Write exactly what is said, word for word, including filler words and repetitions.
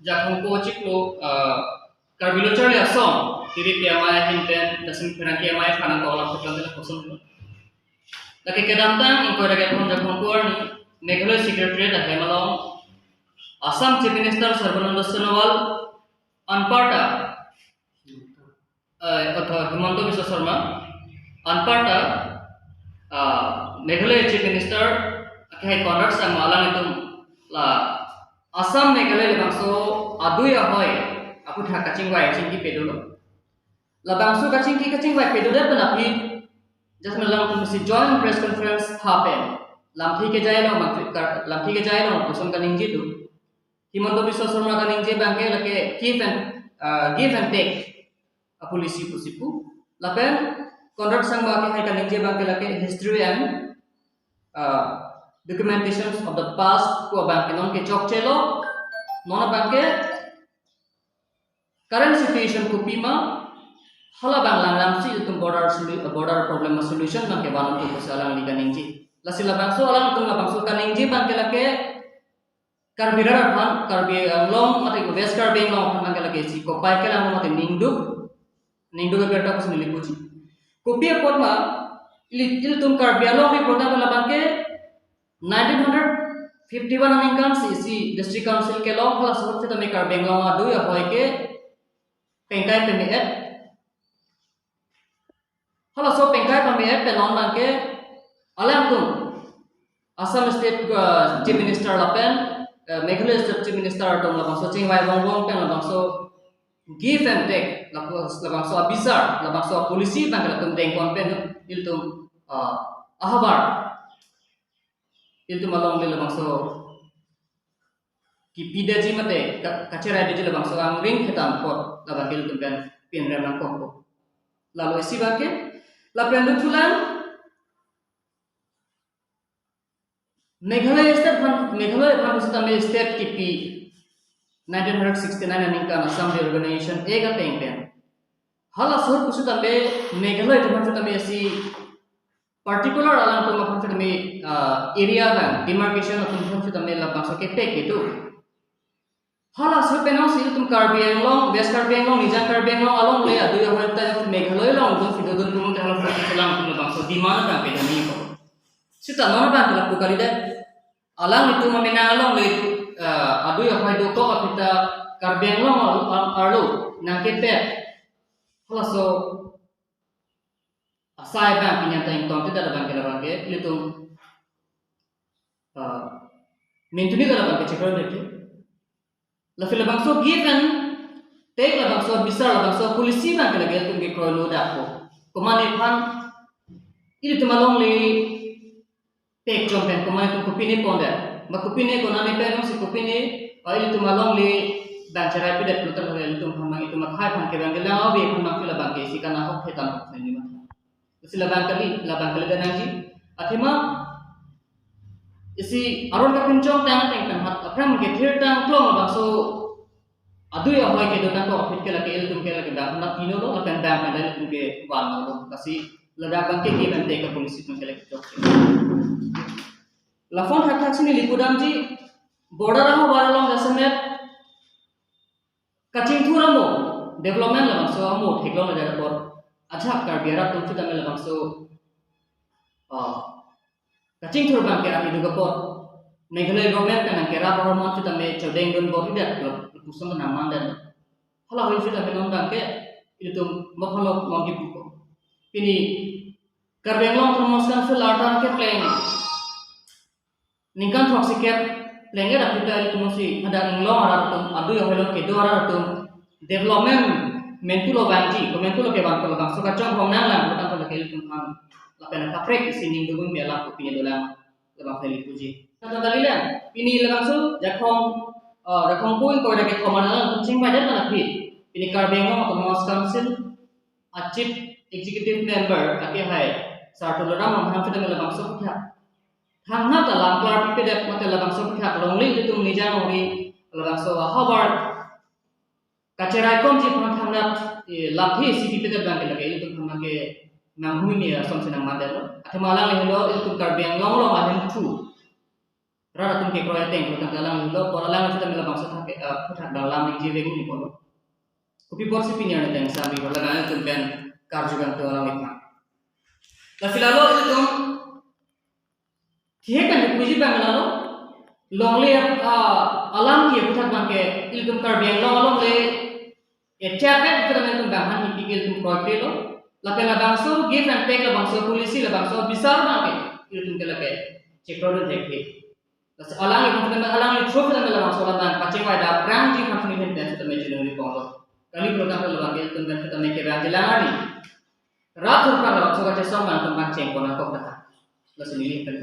Jakhong ko chiklo, ah, Karbi Lo Charli Asong, T V P amei ahin pen, jasin pherangke amei aphan nangkok alam peklang tela kosong lo. Lake kedamtang, ingkoi ra kethom Jakhong ko arni, Meghalaya Secretariat ahem along, Assam Chief Minister Sarbananda Sonowal, anparta, eh, atau Himanta Biswa Sarma, anparta, ah, Meghalaya Chief Minister, akehai Conrad Sangma alanglitum la Assam Meghalaya labangso adui ahoi aphuthak kachingvai chingki pado lo. Labangso kachingki kachingvai pado det pen aphi, just alangtum si joint press conference happen. Lamthe kejai along bang, lamthe kejai along koson kaningje do. Himanta Biswa Sarma kaningje abangke lake give and, uh, give and take a policy pusi pu. Lapen Conrad Sangma akehai kaningje abangke lake history and, uh, documentations of the past pu abangke non ke chokche lo, non abangke current situation kopima, hala abang langdamsi itum border solu-, border problem solution abangke vannon pu pusi alangli kaningje. Lasi labangso alangtum labangso kaningje abangke lake Karbi Anglong aphan, Karbi Anglong mate West Karbi Anglong aphan abangke lake si kopai kelang mate ningduk, ningduk abirta pusi neli puji. Kopi apot ma, ili-, ilitum Karbi Anglong ri program labangke nineteen hundred fifty-one aningkan si, si District Council kelong, hala ahut sitame Karbi Anglong adui ahoi ke pengkai peme-et. Halaso pengkai peme-et pen non abangke alangtum Assam State, uh, Chief Minister lapen, uh, Meghalaya State Chief Minister atum labangso chingvai vong vong pen labangso give and take, labangso, labangso abisar, labangso policy abangke latum dengpon pen ilitum, uh, ahavar ilitum alongle labangso kipidetji mate ka-, kacheraidetji labangso angring khetan apot labangke ilitum pen pinrem nangkokpo. Lalo isi abangke, lapen dothulang Meghalaya State aphan, Meghalaya aphan pusitame state kipi nineteen hundred sixty-nine aningkan Assam Reorganization Act ateng pen. Hala ahut pusitame Meghalaya atum aphan sitame si particular alangtum aphan sitame, ah, area abang demarcation atum aphan sitame labangso kepek itu. Hala ahut penang si itum Karbi Anglong, West Karbi Anglong, Nijang Karbi Anglong alongle adui ahoi ta Meghalaya along dun si dodun tumung te hala ahut si alangtum labangso demand abang pejani ko. Sita non abang kelapu kalidet. Alanglitum amenang alongle, eh, adui ahoi dokok aphi ta Karbi Anglong arlo, arlo nangkepet. Halaso asai abang pini anta ingtonte ta labangke labangke ilitum, eh, mintuni ta labangke chekroidetji. Lapen labangso give and take, labangso bisar, labangso policy abangke lake ilitum kekroilo dakpo. Komatne aphan ilitum alongle pek chom pen komatne atum kopine pondet. Ma kopine konane pen si kopine, ah, ilitum alongle abang cherai pidet pulote ilitum aphan abang itum akhai aphan ke abang kelang ave aphan abang ke labangke isi kana hok hetan hok neli ma. Isi labang kali, labang kalidet nangji. Athema isi aron kapinchong tang tang pen hat aphrang kethir tang klong labangso adui ahoi kedo tangkok aphi ke lake ilitum ke lake abang nangpinolo lapen abang pen ilitum ke vanlo. Lasi ladak abangke give and take a policy abangke lake chok. Laphon thakthak si neli pudamji, border ahavar along jasemet kachingthur amo, development labangso amo theklong ladak apot ajahak Karbi arat atum sitame labangso, ah, kachingthur abangke arni duk apot Meghalaya government pen nangkerap ahormu sitame chodeng dun bor-idet lapuson nangmandet. Hala ahut sitame non abangke ilitum mokholok mongki puko. Pini Karbi Anglong Autonomous Council arta kepleng ningkan throksi kep pleng-et aphi ta ilitum si hadak Inglong arat atum, adui ahoi along kedo arat atum development mentulo vangji, ko mentulo kevan ko labangso kachongvong nanglang, kotang ko lake ilitum aphan lapen akaprek isi ning dubun me alam kopine dolang labang peli puji. Kata dalilang, pini labangso Jakhong, eh, Jakhong ko ingkoi ra kethom alang tum chingvaidet aphi, pini Karbi Anglong Autonomous Council a Chief Executive Member akehai Sar Tuliram Ronghang sitame labangso aphuthak thangnat alam klar pipedet mate labangso aphuthak longle ilitum Nijang ori labangso ahavar kacheraikomji aphan thangnat, eh, lamthe isi pipedet abangke lake ilitum aphan ke nanghumri asonsi nangmandetlo. Athema alanglelo ilitum Karbi Anglong along ahemphu rat atum kekroi ateng pulo tangte alanglilo apor alang sitame labangso athak, eh, aphuthak abang alam ningje vek un-e pulo. Kopi apotsi pini arni ateng samri pulo, lapen ilitum pen karju abang atum alam iphan. La filalo ilitum thihek pen puji abang lalo. Longle, ah, alam ke aphuthak abang ke ilitum Karbi Anglong alongle echapet ilitum abang aphan neli ke ilitum kroikrelo. Lapen labangso give and take, labangso policy, labangso bisar abang ke ilitum ke lake chekrodun thekthe. Lasi alangli aphan sitame, alangli through sitame labangso alam abang pachingvai dam prangji aphan sitame pen sitame chiningri ponglo. Kali pulo tangte labang ke ilitum pen sitame kevang jilang arni rat thurpra labangso kachesong abang atum abang chengpon nangkok dah. Lasi neli pen